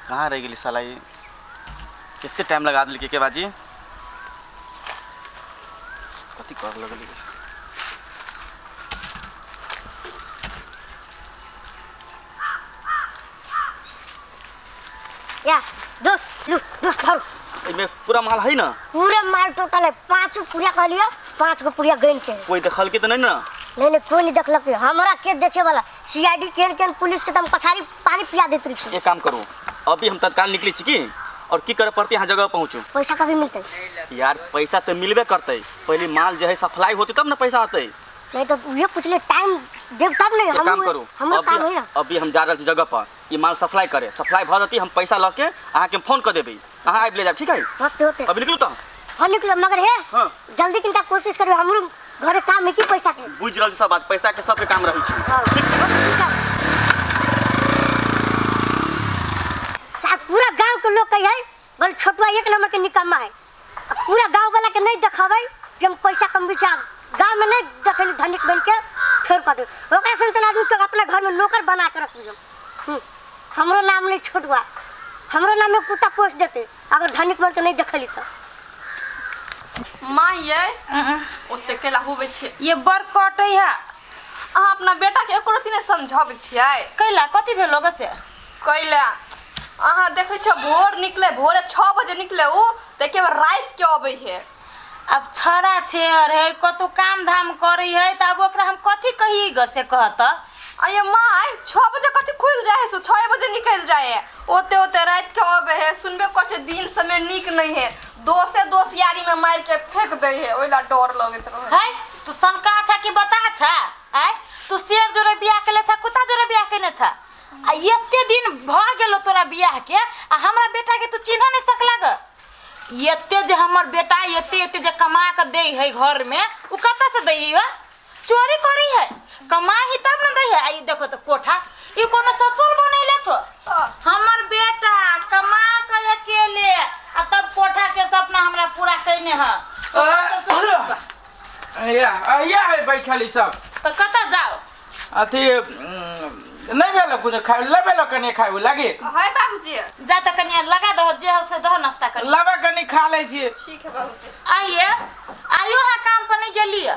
कहाँ रहि गेलै साला ई? कते टाइम लगा देलकै के बाजी? कथी कर लगलै? या दोस्त, लू दोस्त धरो। एहिमे पूरा माल है ना? पूरा माल टोटल है, पांचों पुड़िया कहलियो, 5 गो पुड़िया गन के है। कोई देखल के तो नहीं ना? नहीं नहीं, कोई नहीं देखलक। हमरा के देखे वाला सीआईडी केन केन पुलिस के तम पछाड़ी पानी पिया देत रही छी। एक काम करू, अभी हम तत्काल निकली छी की और की करे पड़ती, यहाँ जगह पहुँचू। पैसा कभी मिलते? यार पैसा तो मिलबे करते, पहले माल जो है सप्लाई होते तब ना पैसा आते। नहीं तो ये पूछले टाइम देव तब नहीं। एक काम करू, हमरो काम है ना। अभी हम जा रहल छी जगह पर, ई माल सप्लाई करे, सप्लाई भ जती हम पैसा ल के अहाँ के फोन कर देबै, अहाँ आबि ले जाब, ठीक है? होते होते। अभी निकलू तो? हाँ निकलो, मगर हे हाँ। जल्दी किनका कोशिश करबे, हमरो घरे काम है की पैसा के। बुझ रहल छी सब बात, पैसा के सबके काम रहै छै। हाँ। ठीक छै? साहब पूरा गांव के लोग कहे है बोले छोटुआ एक नंबर के निकम्मा है, पूरा गांव वाला के नहीं देखाबै कि हम पैसा कमबै छी, गांव में नहीं देखली धनिक बन के फेर कर देबै। ओकरा सन सन आदमी के अपना घर में नौकर बना के रखबै हम। हमरो नाम नहीं छोटुआ, हमरो नाम में कुत्ता पोस देते अगर धनिक बन के नहीं देखली तो। माँ ये ओते केला होबे छै। ये बड़ कटै है। अहाँ अपना बेटा के एको रत्ती नहि समझाबै छियै। कैला कथी भेलो ग से? कैला अहाँ देखै छियै भोर निकले, भोरे 6 बजे निकले उ, तऽ एके बेर राति के अबै है। अब छड़ा छै और है कतौ काम धाम करै है तऽ अब ओकरा हम कथी कहियै ग से कहत? अये माय 6 बजे कथी खुलि जाइ है, से 6 बजे निकलि जाइ है, ओते ओते राति के अबै है। सुनबे करै छै दिन समय नीक नहि है, दोसे दोस यारी में मारि के फेंक दै है, ओहि ला डर लगैत रहै। है तू सनका छा कि बता छा? आय तू शेर जोरे बियाह केले छा, कुत्ता जोरे बियाह केने छा? आ एते दिन भ गेलो तोरा बियाह के आ हमरा बेटा के तू चिन्ह नहीं सकला ग? एते जे हमर बेटा एते एते जे कमा के दे है घर में, उ कतऽ से दे है? चोरी करी है, कमाई तब न दे है। आ ई देखो तो कोठा, ई कोनो ससुर बनैले छो? हमर बेटा कमा के अकेले आ तब कोठा के सपना हमरा पूरा कैने है। या या है बैठल ई सब। तो कतऽ जाओ? अथी नहीं भेल कुछ खाए लेबे कनी खाए लगे। है बाबूजी जा त कनी लगा दहो जे हो से दहो नाश्ता कर। लबा कनी खा लै छियै। ठीक है बाबूजी। आइए आइयो हां काम पर नहीं गेलिए?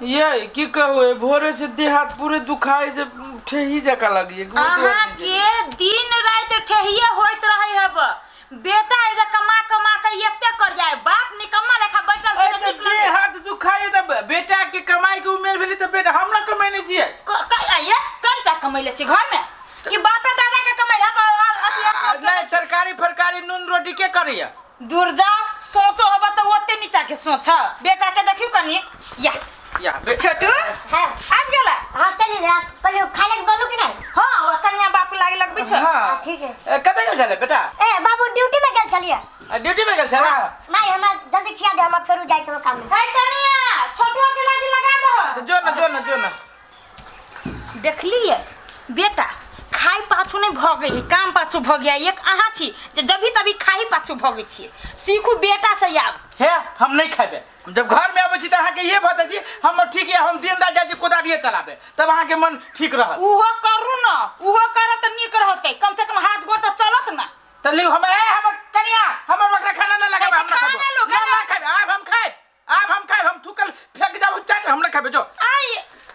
ये की कहू, भोरे से देह हाथ पूरे दुखाए जे ठेही जका लगिए। अहाँ के दिन राति ठेहिए होइत रहे हब। बेटा एजा कमा कमा के एते कर जाए, बाप निकम्मा लेखा बैठल छै त निकल। देह हाथ दुखाए त बेटा के कमाई के उम्र भेली त बेटा हम ना कमाइने छियै। आइए कर पे कमैले छी घर में कि बापे दादा के कमैला अथी नहीं? सरकारी फरकारी नून रोटी के करैया? दूर जाओ, सोचो हब त ओते नीचा के सोच। बेटा के देखियो कनी। या या छोटू हां आबि गेला? हां चली रे, कहियो खाय लगे बोलू कि नहीं? हां कन्या बाप लागे लगबै छ। हां ठीक है। कतऽ गेल छलै बेटा? ए बाबू ड्यूटी में गेल छलियै। ड्यूटी में गेल छला? माय हमरा जल्दी खिया दे, हमरा फेरू जाय के काम है। है कन्या छोटुआ के लागे लगा दो। जो ना जो ना जो ना। देखलिए बेटा खाई पाछू नहीं भगै है, काम पाछू भगिया। एक अहाँ छी जे जभी तभी खाई पाछू भगै छी। सीखू बेटा से आब। हे हम नहीं खेबे, जब घर में आबै छी त अहाँ के ये भऽ जाइ छी हम ठीक है, हम दिन रात जाइ छी कोदारिये चलाबे तब अहाँ के मन ठीक रहत। उहो करू न, उहो करत त नीक रहतै, कम से कम हाथ गोड़ त चलत ना। त लिउ हम ए हमर कनिया हमर बकरा खाना ना लगाबे, हम ना खाना खेबो। लो, ना खाना। ना खेबे, आब हम खाएब, आब हम खाएब, हम थूकल फेंक जाब चट, हम ना खेबे जो। आई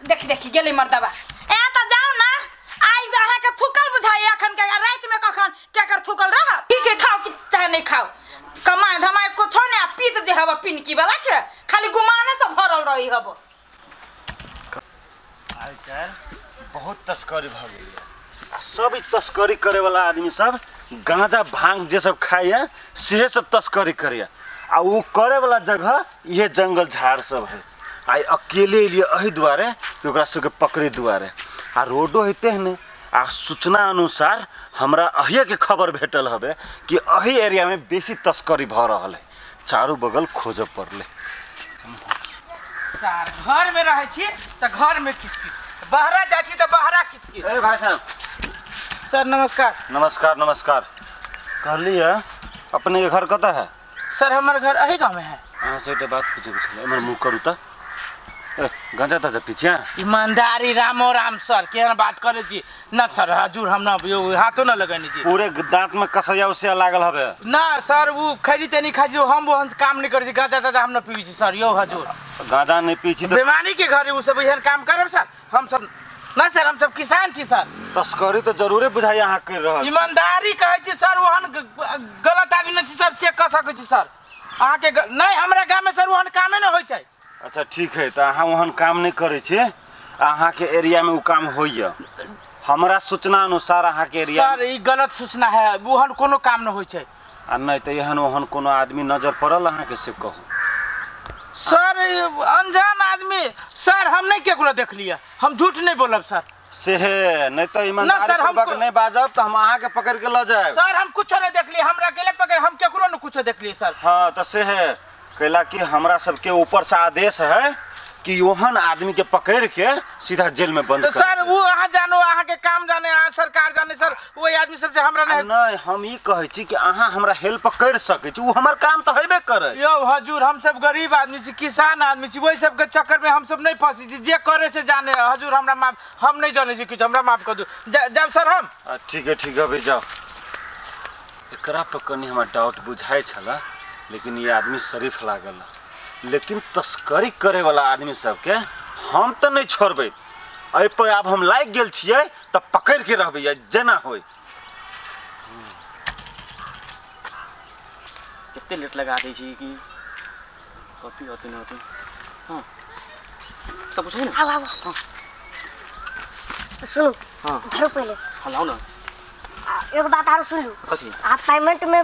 देख देखी गेलै मर्दबा। ए त जाउ ना, आई अहाँ के थूकल बुझाइ अखन के राति में कखन केकर थूकल रहत। ठीक है खाओ कि चाहे नहीं खाओ, कमाए धमाए कुछो नहीं, आ पीत जे हब पिनकी वाला के खाली गुमाने से भरल रही हब। आइ काल्हि बहुत तस्करी भऽ गेलैए आ सब ई तस्करी करैवला आदमी सब गांजा भांग जे सब खाइए सेहे सब तस्करी करैए आ उ करैवला जगह इहे जंगल झाड़ सब है। आइ अकेले एलियै एहि दुआरे कि ओकरा सबके पकड़ै दुआरे आ रोडो है तेहने आ सूचना अनुसार हमरा अहिएके खबर भेटल हबे कि एहि एरियामे बेसी तस्करी भऽ रहल है, चारू बगल खोजऽ पड़लै। सार घर में रहै छी त घर में किचकिच, बाहरा जाइ छी त बाहरा किचकिच। अरे भाई साहब। सर नमस्कार। नमस्कार नमस्कार। कहलियै अपने के घर कतऽ है? सर हमर घर अही गाँव में है। अहाँ से एकटा बात पूछे के छलै, एम्हर मुँह करू तऽ। गांजा ताजा पीछे ईमानदारी रामो राम सर केहन बात करे छी ना सर हजूर हम ना यो हाथो न लगैने छी पूरे दांत में कसैया उसैया लागल हबे ना सर उ खैरी तनी खाइ छी हम ओहन काम नहीं करै छी गांजा ताजा हम न पीबै छी सर यो हजूर गांजा नहीं पी छी तऽ बेमानी के घरे उ सब एहन काम करब सर हम सब ना सर हम सब किसान छी सर तस्करी तऽ जरूरे बुझाइया अहाँ करि रहल छी। ईमानदारी कहै छी सर ओहन गलत आदमी नहि छी सर चेक कऽ सकै छी सर अहाँके नहि हमरा गाममे सर ओहन कामे नहि होइ छै। अच्छा ठीक है तऽ अहाँ ओहन काम नहि करै छी अहाँके एरियामे ओ काम होइया हमरा सूचना अनुसार अहाँके एरिया सर ई गलत सूचना है ओहन कोनो काम नहि होइ छै। आ नहि तऽ एहन ओहन कोनो आदमी नजर पड़ल अहाँके से कहू। सर ई अनजान आदमी सर हम नहि केकरो देखलियै हम झूठ नहि बोलब सर। से हे नहीं तो ईमानदारी सर, हम पूर्वक नहीं बाजब तो हम अहाँ के पकड़ के ल जाएब। सर हम कुछो नहीं देखलियै हमरा अकेले पकड़ हम केकरो न कुछो देखलियै सर। हाँ तो से है कैला कि हमरा सबके ऊपर से आदेश है कि ओहन आदमी के पकड़ के सीधा जेल में बंद तो कर सर वो अहाँ जानो अहाँ के काम जाने अहाँ सरकार जाने सर वही आदमी सबसे हमरा नहीं नहीं हम ई कहै छी कि अहाँ हमरा हेल्प कर सकै छी उ हमर काम तो हेबे करे। यो हजूर हम सब गरीब आदमी छी किसान आदमी छी वही सबके चक्कर में हम सब नहीं फंसी छी जे करे से जाने हजूर हमरा माफ हम नहीं जाने छी कुछ हमरा माफ कर दू जाब सर हम। ठीक है ठीक है अभी जाओ। एकरा पर कनी हमरा डाउट बुझाइ छला लेकिन ये आदमी शरीफ लागल लेकिन तस्करी करे वाला आदमी सबके हम तो नहीं छोड़बै एहि पर आब हम लागि गेल छियै तऽ पकड़ के रहबै जेना होय। कते लेट लगा दै छी कि कॉपी होते ना होते। हाँ सब कुछ है ना। आओ आओ सुनो हाँ धरो पहले। हाँ लाओ ना। एगो बात आरो सुन लू कथी? आप पेमेंट में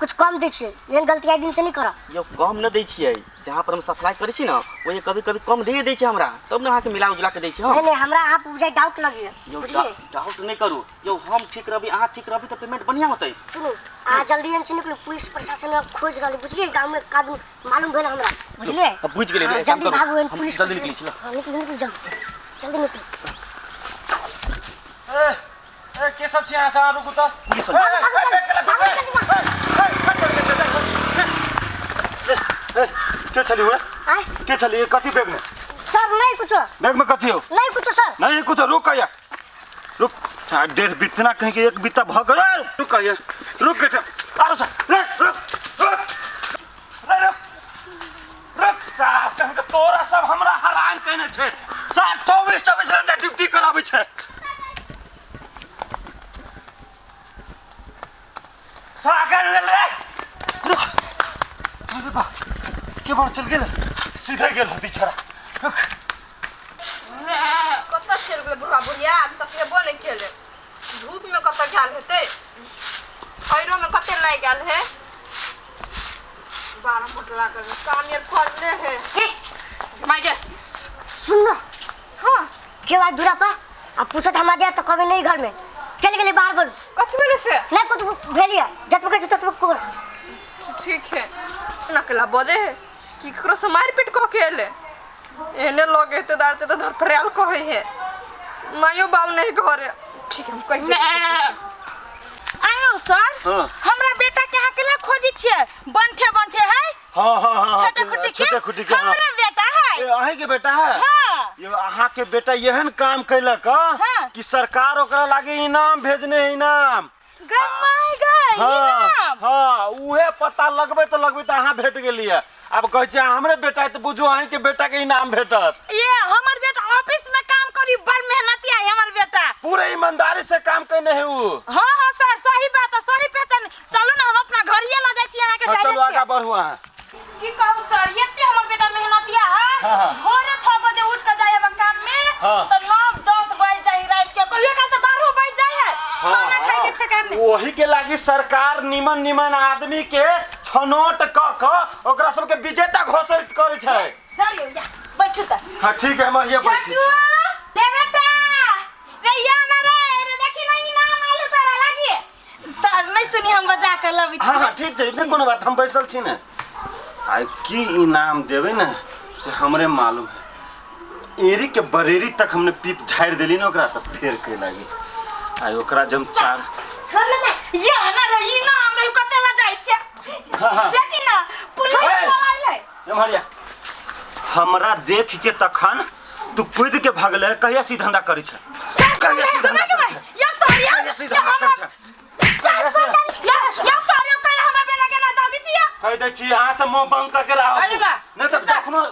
कुछ कम दै छियै एहन गलती आइ दिन से नहीं करब। यो कम न दै छियै जहाँ पर हम सप्लाई करै छी ना वही कभी कभी कम दे दै छै हमरा तब ना अहाँके मिला उजुला के दै छी। हम नहीं नहीं हमरा आप बुझाइ डाउट लगैया यो बुझलियै। डाउट नहीं करू यो हम ठीक रहबी अहाँ ठीक रहबी तऽ पेमेंट बढ़िया होतै। सुनू आ जल्दी एन से निकलू पुलिस प्रशासन अब खोज रहल बुझलियै गाँव में कादू मालूम भेल हमरा बुझलियै। अब बुझि गेलियै, हाँ, एक काम जल्दी करू, भागू एहन हम पुलिस जल्दी प्रशासन- निकलै छी, ल। हाँ निकलू निकलू जल्दी जल्दी निकलू। ए ए के सब छी अहाँ सब रुकू तऽ पुलिस ए, ए, ए, भागू जल्दी भागू। ए, के छली हुए आय के छली कथी बैग में? सर नहीं कुछो बैग में कथी हो? नहीं कुछो सर। नहीं कुछो रुक आया रुक आ डेढ़ बितना कहीं के एक बित्ता भ गेल रुक आया रुक के आरो सर रे रुक रुक रे रुक रुक साहब कहीं के तोरा सब हमरा हरान कने छै सर 24 24 घंटा ड्यूटी कराबै छै सागर रे रुक अरे बा के बार चल गेल सीधे गेल होती छरा रुक कतऽ चलि गेलै बुढ़वा बुढ़िया अभी तक एबो नहि केलै धूप में कतऽ गेल हेतै खैरो में कते लागि गेल है 12 फुट लागल है काम यार फड़ले है ए, माय गे सुन ना हाँ के बात दूरा पर आ पूछत हमरा दिया तो कभी नहीं घर में चल गेलै बाहर बोलू कथी भेलै से नहीं कुछ भेलिया जतबो कहै छी ततबो कर। ठीक है नकला बजे है कि ककरो से मारि पीट कऽ के एलै एहने लगे हेतै दारते तऽ धरफड़ायल कहै है मायो बाबू नहीं घरे ठीक है हम कहि देबै। आयो सर हाँ। हमरा बेटा के अहाँ केला खोजी छियै बंठे बंठे है हाँ हाँ हाँ छोटे खुटी के छोटे खुटी के हाँ। हमरा बेटा है ए, अहीं के बेटा है? हाँ। यो अहाँ के बेटा एहन काम कैलक हाँ। कि सरकार ओकरा लागे इनाम भेजने है इनाम। गमाय गए हाँ इनाम। हाँ उहे पता लगबे तऽ लगबे तऽ अहाँ भेट गेलियै आब कहै छै हमरे बेटा है तऽ बुझू अहीं के बेटा के इनाम भेटत। ये हमर बेटा ऑफिस में काम करी बड़ मेहनती है हमर बेटा पूरे ईमानदारी से काम कैने है उ। हाँ हाँ सर सही बात है सही पहचान चलू ना हम अपना घर ही ल जाइ छी अहाँ के हाँ, चलू डायरेक्ट। आगा बढ़ू अहाँ। की कहू सर एते हमर बेटा मेहनतिया है हाँ, हाँ। भोरे 6 बजे उठ के जाय अब काम में हाँ। तो 9 10 बज जाय रात के कहियो काल तो 12 बज जाय है खाना खाय के ठेकान नहीं। वही के लागी सरकार निमन निमन आदमी के छनोट क क ओकरा सबके विजेता घोषित करै छै। सर यो या बैठू त हाँ ठीक है हम हिये बैठै छी। छोटू रे बेटा रे या ना रे रे देखी ना इनाम आलू तोरा लागी सर नहीं सुनी हम बजा के लबै छी। हाँ हाँ ठीक छै नहि कोनो बात हम बैसल छी ने। आइ की इनाम देबै ने से हमरे मालूम है एरी के बरेरी तक हमने पीत झाड़ि देली ने ओकरा तऽ फेर कै लागी आइ ओकरा जब चार छोड़ ना मैं या ना रे इनाम रे कते ला जाइ छै हाँ, हाँ। देखी ना पुलिस ए! बोलाइले एम्हर या हमरा देख के तखन तू कूद के भगले कहिया से ई धंधा करै छै कहिया से ई धंधा करै छै या सॉरी कहिया से ई धंधा करै छै कहिया से या या सॉरी कहिया हमरा बेटा के ना दादी छी कहि दै छी अहाँ से मुंह बंद करके रहो अरे बा, नहीं तऽ कखनो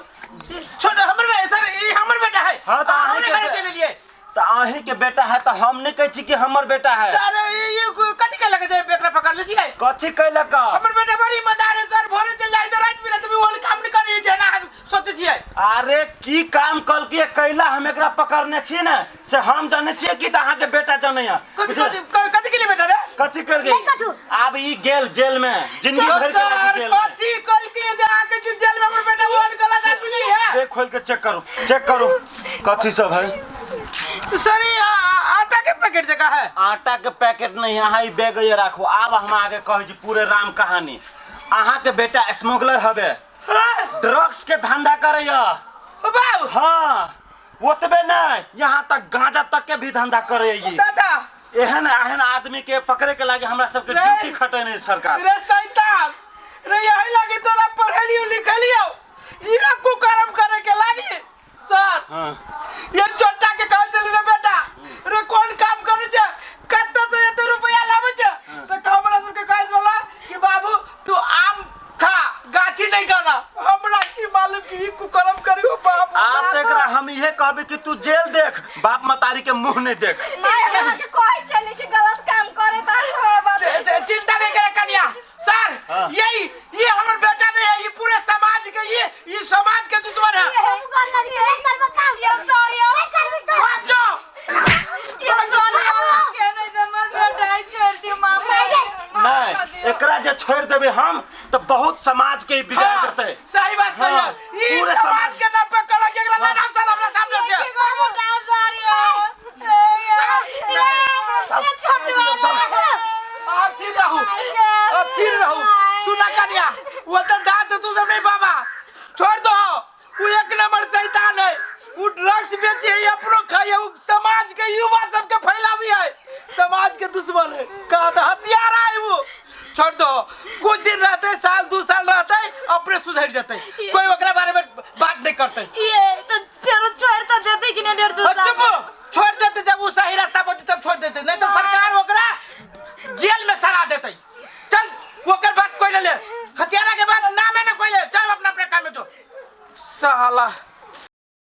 छोड़ हमर बे सर ई हमर बेटा है हाँ, तऽ हमरे अहाँके घरे चलि एलियै तऽ अहीं के बेटा है तऽ हम नहीं कहै छी कि हमर बेटा है सर ई कथी कहलक जे एकरा पकड़ ले छियै कथी कैलक हमर बेटा बड़ी ईमानदार है सर भोरे चल जाय तऽ राति बिराति भी ओहन काम नहीं करी जेना अहाँ सोचै छियै अरे की काम कल के कैला हम एकरा पकड़ने छी ने से हम जाने छियै कि तऽ अहाँके बेटा जानैया कथी कथी कथी के लिए बेटा रे कथी कर नहीं कथू। आब ई गेल जेल में जिंदगी भर के लागी सर जेल में। कथी कल के जे अहाँके जे जेल में हमर बेटा ओहन गलत आदमी नहीं है देख खोल के चेक करू चेक करू कथी सब है सर ई आटा के पैकेट जगह है आटा के पैकेट नहीं अहाँ ई बैग ये राखू आब हम आगे कहै छी पूरे राम कहानी अहाँ के बेटा स्मगलर हवे ड्रग्स के धंधा करैया बाबू हाँ ओतबे नहीं यहाँ तक गांजा तक के भी धंधा करैया ई। दादा एहन एहन आदमी के पकड़े के लागे हमरा सबके रे। ड्यूटी खटेने सरकार रे शैतान रे यही लागी तोरा पढ़ेलियो लिखेलियो ई कुकर्म करे के लागी सर हाँ ये चोटा के कह देली रे बेटा रे कोन काम करे छे कत्ते से एते रुपया लावे छे त हमरा सबके कह देला कि बाबू तू आम खा गाछी नहीं खाना हमरा की मालूम कि ई कुकर्म करियो बाबू आप तो एकरा हम इहे कहबे कि तू जेल देख बाप मतारी के मुंह नहीं देख माय अहाँ के कहै छली कि गलत काम करे त हमरा बात चिंता नहीं करे कन्या सर हाँ। यही ये हमर बेटा नहीं है ये पूरे समाज के ये समाज के दुश्मन है सब गोर लग छै नहीं करबो काम ये सॉरी नहीं करबो सर भाग जाओ ये सॉरी के नहीं त हमर बेटा छोड़ दियो माफ नहीं एकरा जे छोड़ देबे हम तो बहुत समाज के ही बिगाड़ हाँ, देते सही बात हाँ, कहिए ये पूरे समाज समाज के नाम पे कलंक एकरा लगाम सर हमरा सामने से अस्थिर रहू अस्थिर रहू सुना कन्या वो तो दांत तू सब नहीं बाबा छोड़ दो वो एक नंबर शैतान है वो ड्रग्स बेचे है अपनो खाए वो समाज के युवा सबके फैलावी है समाज के दुश्मन है कहा था हत्यारा है वो छोड़ दो कुछ दिन रहते साल दो साल रहते अपने सुधर जाते कोई ओकरा बारे में बात नहीं करते ये